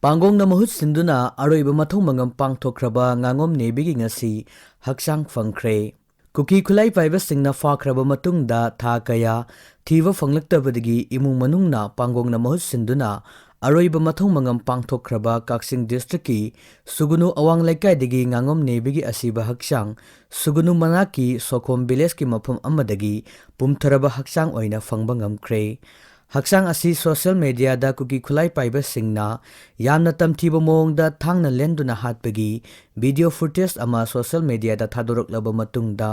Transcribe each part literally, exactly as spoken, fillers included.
ꯄꯥꯡꯒꯣꯡꯅ ꯃꯍꯨꯠ ꯁꯤꯟꯗꯨꯅ ꯑꯔꯣꯏꯕ ꯃꯊꯧ ꯃꯉꯝ ꯄꯥꯡꯊꯣꯛꯈ꯭ꯔꯕ ꯉꯥꯉꯣꯝ ꯅꯦꯕꯤꯒꯤ ꯉꯁꯤ ꯍꯛꯆꯥꯡ ꯐꯪꯈ꯭ꯔꯦ꯫ ꯀꯨꯀꯤ ꯈꯨꯠꯂꯥꯏ ꯄꯥꯏꯕꯁꯤꯡꯅ ꯐꯥꯈ꯭ꯔꯕ ꯃꯇꯨꯡꯗ ꯊꯥ ꯀꯌꯥ ꯊꯤꯕ ꯐꯪꯂꯛꯇꯕꯗꯒꯤ ꯏꯃꯨꯡ ꯃꯅꯨꯡꯅ ꯄꯥꯡꯒꯣꯡꯅ ꯃꯍꯨꯠ ꯁꯤꯟꯗꯨꯅ ꯑꯔꯣꯏꯕ ꯃꯊꯧ ꯃꯉꯝ ꯄꯥꯡꯊꯣꯛꯈ꯭ꯔꯕ ꯀꯛꯆꯤꯡ ꯗꯤꯁꯇ꯭ꯔꯤꯛꯀꯤ ꯁꯨꯒꯨꯅꯨ ꯑꯋꯥꯡ ꯂꯩꯀꯥꯏꯗꯒꯤ ꯉꯥꯉꯣꯝ ꯅꯦꯕꯤꯒꯤ ꯑꯁꯤꯕ ꯍꯛꯆꯥꯡ ꯁꯨꯒꯨꯅꯨ ꯃꯅꯥꯛꯀꯤ ꯁꯣꯈꯣꯝ ꯚꯤꯂꯦꯖꯀꯤ ꯃꯐꯝ ꯑꯃꯗꯒꯤ ꯄꯨꯝꯊꯔꯕ ꯍꯛꯆꯥꯡ ꯑꯣꯏꯅ ꯐꯪꯕ ꯉꯝꯈ꯭ꯔꯦ꯫ ꯍꯛꯆꯥꯡ ꯑꯁꯤ ꯁꯣꯁꯤꯌꯦꯜ ꯃꯦꯗꯤꯌꯥꯗ ꯀꯨꯀꯤ ꯈꯨꯠꯂꯥꯏ ꯄꯥꯏꯕꯁꯤꯡꯅ ꯌꯥꯝꯅ ꯇꯝꯊꯤꯕ ꯃꯑꯣꯡꯗ ꯊꯥꯡꯅ ꯂꯦꯟꯗꯨꯅ ꯍꯥꯠꯄꯒꯤ ꯚꯤꯗꯤꯑꯣ ꯐꯨꯇꯦꯖ ꯑꯃ ꯁꯣꯁꯤꯌꯦꯜ ꯃꯦꯗꯤꯌꯥꯗ ꯊꯥꯗꯣꯔꯛꯂꯕ ꯃꯇꯨꯡꯗ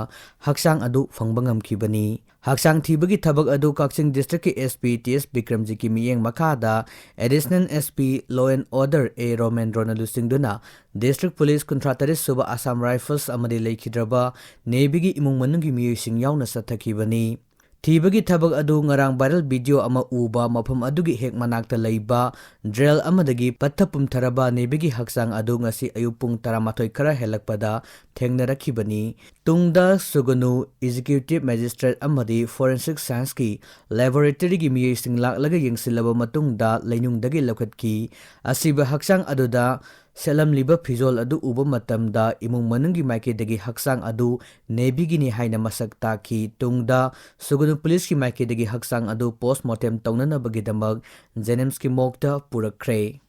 ꯍꯛꯆꯥꯡ ꯑꯗꯨ ꯐꯪꯕ ꯉꯝꯈꯤꯕꯅꯤ꯫ ꯍꯛꯆꯥꯡ ꯊꯤꯕꯒꯤ ꯊꯕꯛ ꯑꯗꯨ ꯀꯛꯆꯤꯡ ꯗꯤꯁꯇ꯭ꯔꯤꯛꯀꯤ ꯑꯦꯁ ꯄꯤ ꯇꯤ ꯑꯦꯁ ꯕꯤꯀ꯭ꯔꯝꯖꯤꯠꯀꯤ ꯃꯤꯠꯌꯦꯡ ꯃꯈꯥꯗ additional S P law and order A ꯔꯣꯃꯦꯟꯗ꯭ꯔꯣꯅ ꯂꯨꯆꯤꯡꯗꯨꯅ ꯗꯤꯁꯇ꯭ꯔꯤꯛ ꯄꯨꯂꯤꯁ ꯀꯨꯟꯊ꯭ꯔꯥ ꯇꯔꯦꯠ ꯁꯨꯕ ꯑꯁꯥꯝ ꯔꯥꯏꯐꯜꯁ ꯑꯃꯗꯤ ꯂꯩꯈꯤꯗ꯭ꯔꯕ ꯅꯦꯚꯤꯒꯤ ꯏꯃꯨꯡ ꯃꯅꯨꯡꯒꯤ ꯃꯤꯑꯣꯏꯁꯤꯡ ꯌꯥꯎꯅ ꯆꯠꯊꯈꯤꯕꯅꯤ꯫ ꯊꯤꯕꯒꯤ ꯊꯕꯛ ꯑꯗꯨ ꯉꯔꯥꯡ ꯚꯥꯏꯔꯦꯜ ꯚꯤꯗꯤꯑꯣ ꯑꯃ ꯎꯕ ꯃꯐꯝ ꯑꯗꯨꯒꯤ ꯍꯦꯛ ꯃꯅꯥꯛꯇ ꯂꯩꯕ ꯗ꯭ꯔꯦꯜ ꯑꯃꯗꯒꯤ ꯄꯠꯊ ꯄꯨꯝꯊꯔꯕ ꯅꯦꯚꯤꯒꯤ ꯍꯛꯆꯥꯡ ꯑꯗꯨ ꯉꯁꯤ ꯑꯌꯨꯛ ꯄꯨꯡ ꯇꯔꯥꯃꯥꯊꯣꯏ ꯈꯔ ꯍꯦꯜꯂꯛꯄꯗ ꯊꯦꯡꯅꯔꯛꯈꯤꯕꯅꯤ꯫ ꯇꯨꯡꯗ ꯁꯨꯒꯅꯨ ꯑꯦꯛꯖꯤꯀ꯭ꯌꯨꯇꯤꯚ ꯃꯦꯖꯤꯁꯇ꯭ꯔꯦꯠ ꯑꯃꯗꯤ ꯐꯣꯔꯦꯟꯁꯤꯛ ꯁꯥꯏꯟꯁꯀꯤ ꯂꯦꯕꯣꯔꯦꯇꯔꯤꯒꯤ ꯃꯤꯑꯣꯏꯁꯤꯡ ꯂꯥꯛꯂꯒ ꯌꯦꯡꯁꯤꯜꯂꯕ ꯃꯇꯨꯡꯗ ꯂꯩꯅꯨꯡꯗꯒꯤ ꯂꯧꯈꯠꯈꯤ꯫ ꯑꯁꯤꯕ ꯍꯛꯆꯥꯡ ꯑꯗꯨꯗ ꯁꯦꯠꯂꯝꯂꯤꯕ ꯐꯤꯖꯣꯜ ꯑꯗꯨ ꯎꯕ ꯃꯇꯝꯗ ꯏꯃꯨꯡ ꯃꯅꯨꯡꯒꯤ ꯃꯥꯏꯀꯩꯗꯒꯤ ꯍꯛꯆꯥꯡ ꯑꯗꯨ ꯅꯦꯚꯤꯒꯤꯅꯤ ꯍꯥꯏꯅ ꯃꯁꯛ ꯇꯥꯛꯈꯤ꯫ ꯇꯨꯡꯗ ꯁꯨꯒꯅꯨ ꯄꯨꯂꯤꯁꯀꯤ ꯃꯥꯏꯀꯩꯗꯒꯤ ꯍꯛꯆꯥꯡ ꯑꯗꯨ ꯄꯣꯁꯃꯣꯔꯇꯦꯝ ꯇꯧꯅꯅꯕꯒꯤꯗꯃꯛ ꯖꯦꯅꯤꯝꯁꯀꯤ ꯃꯣꯔꯒꯇ ꯄꯨꯔꯛꯈ꯭ꯔꯦ꯫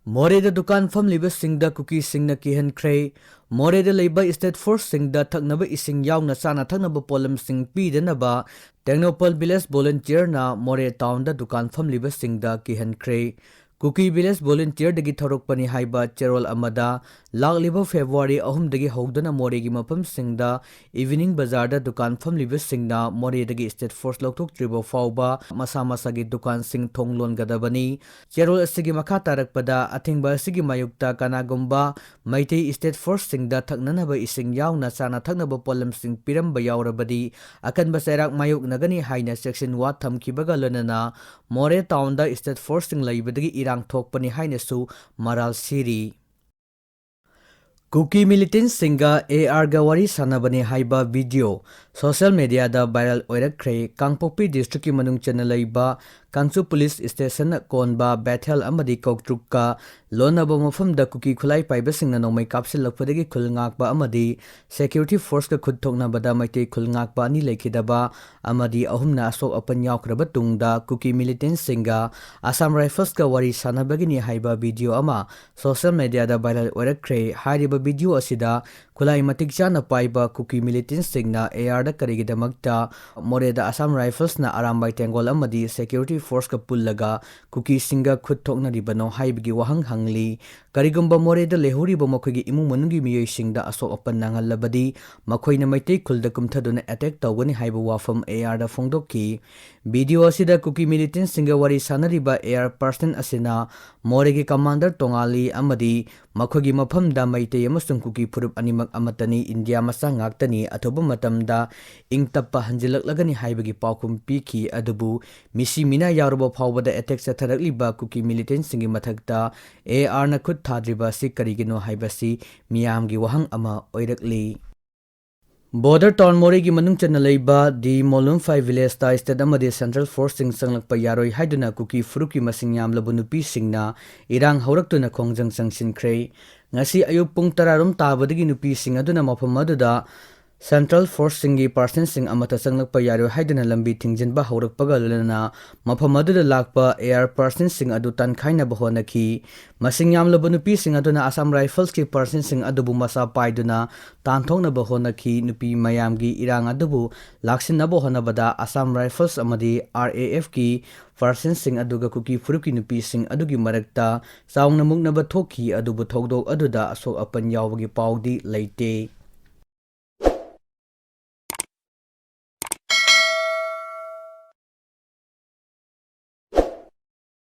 ꯃꯣꯔꯦꯗ ꯗꯨꯀꯥꯟ ꯐꯝꯂꯤꯕꯁꯤꯡꯗ ꯀꯨꯀꯤꯁꯤꯡꯅ ꯀꯤꯍꯟꯈ꯭ꯔꯦ꯫ ꯃꯣꯔꯦꯗ ꯂꯩꯕ ꯁ꯭ꯇꯦꯠ ꯐꯣꯔꯁꯁꯤꯡꯗ ꯊꯛꯅꯕ ꯏꯁꯤꯡ ꯌꯥꯎꯅ ꯆꯥꯅ ꯊꯛꯅꯕ ꯄꯣꯠꯂꯝꯁꯤꯡ ꯄꯤꯗꯅꯕ ꯇꯦꯡꯅꯧꯄꯜ ꯚꯤꯂꯦꯖ ꯚꯣꯂꯨꯟꯇꯤꯌꯔꯅ ꯃꯣꯔꯦ ꯇꯥꯎꯟꯗ ꯗꯨꯀꯥꯟ ꯐꯝꯂꯤꯕꯁꯤꯡꯗ ꯀꯤꯍꯟꯈ꯭ꯔꯦ꯫ ꯀꯨꯀꯤ ꯚꯤꯂꯦꯖ ꯚꯣꯂꯨꯟꯇꯤꯌꯔꯗꯒꯤ ꯊꯧꯔꯛꯄꯅꯤ ꯍꯥꯏꯕ ꯆꯦꯔꯣꯜ ꯑꯃꯗ ꯂꯥꯛꯂꯤꯕ ꯐꯦꯕ꯭ꯔꯨꯋꯥꯔꯤ ꯑꯍꯨꯝꯗꯒꯤ ꯍꯧꯗꯨꯅ ꯃꯣꯔꯦꯒꯤ ꯃꯐꯝꯁꯤꯡꯗ ꯏꯚꯤꯅꯤꯡ ꯕꯖꯥꯔꯗ ꯗꯨꯀꯥꯟ ꯐꯝꯂꯤꯕꯁꯤꯡꯅ ꯃꯣꯔꯦꯗꯒꯤ ꯁ꯭ꯇꯦꯠ ꯐꯣꯔꯁ ꯂꯧꯊꯣꯛꯇ꯭ꯔꯤꯕ ꯐꯥꯎꯕ ꯃꯁꯥ ꯃꯁꯥꯒꯤ ꯗꯨꯀꯥꯟꯁꯤꯡ ꯊꯣꯡ ꯂꯣꯟꯒꯗꯕꯅꯤ꯫ ꯆꯦꯔꯣꯜ ꯑꯁꯤꯒꯤ ꯃꯈꯥ ꯇꯥꯔꯛꯄꯗ ꯑꯊꯤꯡꯕ ꯑꯁꯤꯒꯤ ꯃꯥꯌꯣꯛꯇ ꯀꯅꯥꯒꯨꯝꯕ ꯃꯩꯇꯩ ꯁ꯭ꯇꯦꯠ ꯐꯣꯔꯁꯁꯤꯡꯗ ꯊꯛꯅꯅꯕ ꯏꯁꯤꯡ ꯌꯥꯎꯅ ꯆꯥꯅ ꯊꯛꯅꯕ ꯄꯣꯠꯂꯝꯁꯤꯡ ꯄꯤꯔꯝꯕ ꯌꯥꯎꯔꯕꯗꯤ ꯑꯀꯟꯕ ꯆꯩꯔꯥꯛ ꯃꯥꯌꯣꯛꯅꯒꯅꯤ ꯍꯥꯏꯅ ꯆꯦꯛꯁꯤꯟ ꯋꯥ ꯊꯝꯈꯤꯕꯒ ꯂꯣꯏꯅꯅ ꯃꯣꯔꯦ ꯇꯥꯎꯟꯗ ꯁ꯭ꯇꯦꯠ ꯐꯣꯔꯁꯁꯤꯡ ꯂꯩꯕꯗꯒꯤ ꯏꯔꯥꯡ ꯊꯣꯛꯄꯅꯤ ꯍꯥꯏꯅꯁꯨ ꯃꯔꯥꯜ ꯁꯤꯔꯤ꯫ ꯀꯨꯀꯤ ꯃꯤꯂꯤꯇꯦꯟꯠꯁꯤꯡꯒ ꯑꯦ ꯑꯥꯔꯒ ꯋꯥꯔꯤ ꯁꯥꯟꯅꯕꯅꯤ ꯍꯥꯏꯕ ꯚꯤꯗꯤꯑꯣ ꯁꯣꯁꯤꯌꯦꯜ ꯃꯦꯗꯤꯌꯥꯗ ꯚꯥꯏꯔꯦꯜ ꯑꯣꯏꯔꯛꯈ꯭ꯔꯦ꯫ ꯀꯥꯡꯄꯣꯛꯄꯤ ꯗꯤꯁꯇ꯭ꯔꯤꯛꯀꯤ ꯃꯅꯨꯡ ꯆꯟꯅ ꯂꯩꯕ ꯀꯥꯡꯆꯨ ꯄꯨꯂꯤꯁ ꯁ꯭ꯇꯦꯁꯟꯅ ꯀꯣꯟꯕ ꯕꯦꯊꯦꯜ ꯑꯃꯗꯤ ꯀꯧꯇ꯭ꯔꯨꯛꯀ ꯂꯣꯟꯅꯕ ꯃꯐꯝꯗ ꯀꯨꯀꯤ ꯈꯨꯠꯂꯥꯏ ꯄꯥꯏꯕꯁꯤꯡꯅ ꯅꯣꯡꯃꯩ ꯀꯥꯞꯁꯤꯜꯂꯛꯄꯗꯒꯤ ꯈꯨꯜ ꯉꯥꯛꯄ ꯑꯃꯗꯤ ꯁꯦꯀ꯭ꯌꯨꯔꯤꯇꯤ ꯐꯣꯔꯁꯀ ꯈꯨꯠ ꯊꯣꯛꯅꯕꯗ ꯃꯩꯇꯩ ꯈꯨꯜ ꯉꯥꯛꯄ ꯑꯅꯤ ꯂꯩꯈꯤꯗꯕ ꯑꯃꯗꯤ ꯑꯍꯨꯝꯅ ꯑꯁꯣꯛ ꯑꯄꯟ ꯌꯥꯎꯈ꯭ꯔꯕ ꯇꯨꯡꯗ ꯀꯨꯀꯤ ꯃꯤꯂꯤꯇꯦꯟꯠꯁꯤꯡꯒ ꯑꯁꯥꯝ ꯔꯥꯏꯐꯜꯁꯀ ꯋꯥꯔꯤ ꯁꯥꯟꯅꯕꯒꯤꯅꯤ ꯍꯥꯏꯕ ꯚꯤꯗꯤꯑꯣ ꯑꯃ ꯁꯣꯁꯤꯌꯦꯜ ꯃꯦꯗꯤꯌꯥꯗ ꯚꯥꯏꯔꯦꯜ ꯑꯣꯏꯔꯛꯈ꯭ꯔꯦ꯫ ꯍꯥꯏꯔꯤꯕ ꯚꯤꯗꯤꯑꯣ ꯑꯁꯤꯗ ꯈꯨꯠꯂꯥꯏ ꯃꯇꯤꯛ ꯆꯥꯅ ꯄꯥꯏꯕ ꯀꯨꯀꯤ ꯃꯤꯂꯤꯇꯦꯟꯠꯁꯤꯡꯅ ꯑꯦ ꯑꯥꯔꯗ ꯀꯔꯤꯒꯤꯗꯃꯛꯇ ꯃꯣꯔꯦꯗ ꯑꯁꯥꯝ ꯔꯥꯏꯐꯜꯁꯅ ꯑꯔꯥꯝꯕꯥꯏ ꯇꯦꯡꯒꯣꯜ ꯑꯃꯗꯤ ꯁꯦꯀ꯭ꯌꯨꯔꯤꯇꯤ ꯐꯣꯔꯁꯀ ꯄꯨꯜꯂꯒ ꯀꯨꯀꯤꯁꯤꯡꯒ ꯈꯨꯠ ꯊꯣꯛꯅꯔꯤꯕꯅꯣ ꯍꯥꯏꯕꯒꯤ ꯋꯥꯍꯪ ꯍꯪꯂꯤ꯫ ꯀꯔꯤꯒꯨꯝꯕ ꯃꯣꯔꯦꯗ ꯂꯩꯍꯧꯔꯤꯕ ꯃꯈꯣꯏꯒꯤ ꯏꯃꯨꯡ ꯃꯅꯨꯡꯒꯤ ꯃꯤꯑꯣꯏꯁꯤꯡꯗ ꯑꯁꯣꯛ ꯑꯄꯟ ꯅꯪꯍꯜꯂꯕꯗꯤ ꯃꯈꯣꯏꯅ ꯃꯩꯇꯩ ꯈꯨꯜꯗ ꯀꯨꯝꯊꯗꯨꯅ ꯑꯦꯇꯦꯛ ꯇꯧꯒꯅꯤ ꯍꯥꯏꯕ ꯋꯥꯐꯝ ꯑꯦ ꯑꯥꯔꯗ ꯐꯣꯡꯗꯣꯛꯈꯤ꯫ ꯚꯤꯗꯤꯑꯣ ꯑꯁꯤꯗ ꯀꯨꯀꯤ ꯃꯤꯂꯤꯇꯦꯟꯠꯁꯤꯡꯒ ꯋꯥꯔꯤ ꯁꯥꯟꯅꯔꯤꯕ ꯑꯦ ꯑꯥꯔ ꯄꯔꯁꯟ ꯑꯁꯤꯅ ꯃꯣꯔꯦꯒꯤ ꯀꯃꯥꯟꯗꯔ ꯇꯣꯉꯥꯜꯂꯤ ꯑꯃꯗꯤ ꯃꯈꯣꯏꯒꯤ ꯃꯐꯝꯗ ꯃꯩꯇꯩ ꯑꯃꯁꯨꯡ ꯀꯨꯀꯤ ꯐꯨꯔꯨꯞ ꯑꯅꯤꯃꯛ ꯑꯃꯠꯇꯅꯤ, ꯏꯟꯗꯤꯌꯥ ꯃꯆꯥ ꯉꯥꯛꯇꯅꯤ, ꯑꯊꯨꯕ ꯃꯇꯝꯗ ꯏꯪ ꯇꯞꯄ ꯍꯟꯖꯤꯜꯂꯛꯂꯒꯅꯤ ꯍꯥꯏꯕꯒꯤ ꯄꯥꯎꯈꯨꯝ ꯄꯤꯈꯤ꯫ ꯑꯗꯨꯕꯨ ꯃꯤꯁꯤ ꯃꯤꯅꯥ ꯌꯥꯎꯔꯕ ꯐꯥꯎꯕꯗ ꯑꯦꯇꯦꯛ ꯆꯠꯊꯔꯛꯂꯤꯕ ꯀꯨꯀꯤ ꯃꯤꯂꯤꯇꯦꯟꯠꯁꯤꯡꯒꯤ ꯃꯊꯛꯇ ꯑꯦ ꯑꯥꯔꯅ ꯈꯨꯠ ꯊꯥꯗ꯭ꯔꯤꯕ ꯑꯁꯤ ꯀꯔꯤꯒꯤꯅꯣ ꯍꯥꯏꯕꯁꯤ ꯃꯤꯌꯥꯝꯒꯤ ꯋꯥꯍꯪ ꯑꯃ ꯑꯣꯏꯔꯛꯂꯤ꯫ ꯕꯣꯔꯗꯔ ꯇꯥꯎꯟ ꯃꯣꯔꯦꯒꯤ ꯃꯅꯨꯡ ꯆꯟꯅ ꯂꯩꯕ ꯗꯤ ꯃꯣꯂꯨꯝꯐꯥꯏ ꯚꯤꯂꯦꯖꯇ ꯁ꯭ꯇꯦꯠ ꯑꯃꯗꯤ ꯁꯦꯟꯇ꯭ꯔꯦꯜ ꯐꯣꯔꯁꯁꯤꯡ ꯆꯪꯂꯛꯄ ꯌꯥꯔꯣꯏ ꯍꯥꯏꯗꯨꯅ ꯀꯨꯀꯤ ꯐꯨꯔꯨꯞꯀꯤ ꯃꯁꯤꯡ ꯌꯥꯝꯂꯕ ꯅꯨꯄꯤꯁꯤꯡꯅ ꯏꯔꯥꯡ ꯍꯧꯔꯛꯇꯨꯅ ꯈꯣꯡꯖꯪ ꯆꯪꯁꯤꯟꯈ꯭ꯔꯦ꯫ ꯉꯁꯤ ꯑꯌꯨꯛ ꯄꯨꯡ ꯇꯔꯥꯔꯣꯝ ꯇꯥꯕꯗꯒꯤ ꯅꯨꯄꯤꯁꯤꯡ ꯑꯗꯨꯅ ꯃꯐꯝ ꯑꯗꯨꯗ ꯁꯦꯟꯇ꯭ꯔꯦꯜ ꯐꯣꯔꯁꯁꯤꯡꯒꯤ ꯄꯥꯔꯁꯟꯁꯤꯡ ꯑꯃꯠꯇ ꯆꯪꯂꯛꯄ ꯌꯥꯔꯣꯏ ꯍꯥꯏꯗꯨꯅ ꯂꯝꯕꯤ ꯊꯤꯡꯖꯤꯟꯕ ꯍꯧꯔꯛꯄꯒ ꯂꯣꯏꯅꯅ ꯃꯐꯝ ꯑꯗꯨꯗ ꯂꯥꯛꯄ ꯑꯦ ꯑꯥꯔ ꯄꯥꯔꯁꯟꯁꯤꯡ ꯑꯗꯨ ꯇꯥꯟꯈꯥꯏꯅꯕ ꯍꯣꯠꯅꯈꯤ꯫ ꯃꯁꯤꯡ ꯌꯥꯝꯂꯕ ꯅꯨꯄꯤꯁꯤꯡ ꯑꯗꯨꯅ ꯑꯁꯥꯝ ꯔꯥꯏꯐꯜꯁꯀꯤ ꯄꯥꯔꯁꯟꯁꯤꯡ ꯑꯗꯨꯕꯨ ꯃꯆꯥ ꯄꯥꯏꯗꯨꯅ ꯇꯥꯟꯊꯣꯛꯅꯕ ꯍꯣꯠꯅꯈꯤ꯫ ꯅꯨꯄꯤ ꯃꯌꯥꯝꯒꯤ ꯏꯔꯥꯡ ꯑꯗꯨꯕꯨ ꯂꯥꯛꯁꯤꯟꯅꯕ ꯍꯣꯠꯅꯕꯗ ꯑꯁꯥꯝ ꯔꯥꯏꯐꯜꯁ ꯑꯃꯗꯤ ꯑꯥꯔ ꯑꯦ ꯑꯦꯐꯀꯤ ꯄꯥꯔꯁꯟꯁꯤꯡ ꯑꯗꯨꯒ ꯀꯨꯀꯤ ꯐꯨꯔꯨꯞꯀꯤ ꯅꯨꯄꯤꯁꯤꯡ ꯑꯗꯨꯒꯤ ꯃꯔꯛꯇ ꯆꯥꯎꯅ ꯃꯨꯛꯅꯕ ꯊꯣꯛꯈꯤ꯫ ꯑꯗꯨꯕꯨ ꯊꯧꯗꯣꯛ ꯑꯗꯨꯗ ꯑꯁꯣꯛ ꯑꯄꯟ ꯌꯥꯎꯕꯒꯤ ꯄꯥꯎꯗꯤ ꯂꯩꯇꯦ꯫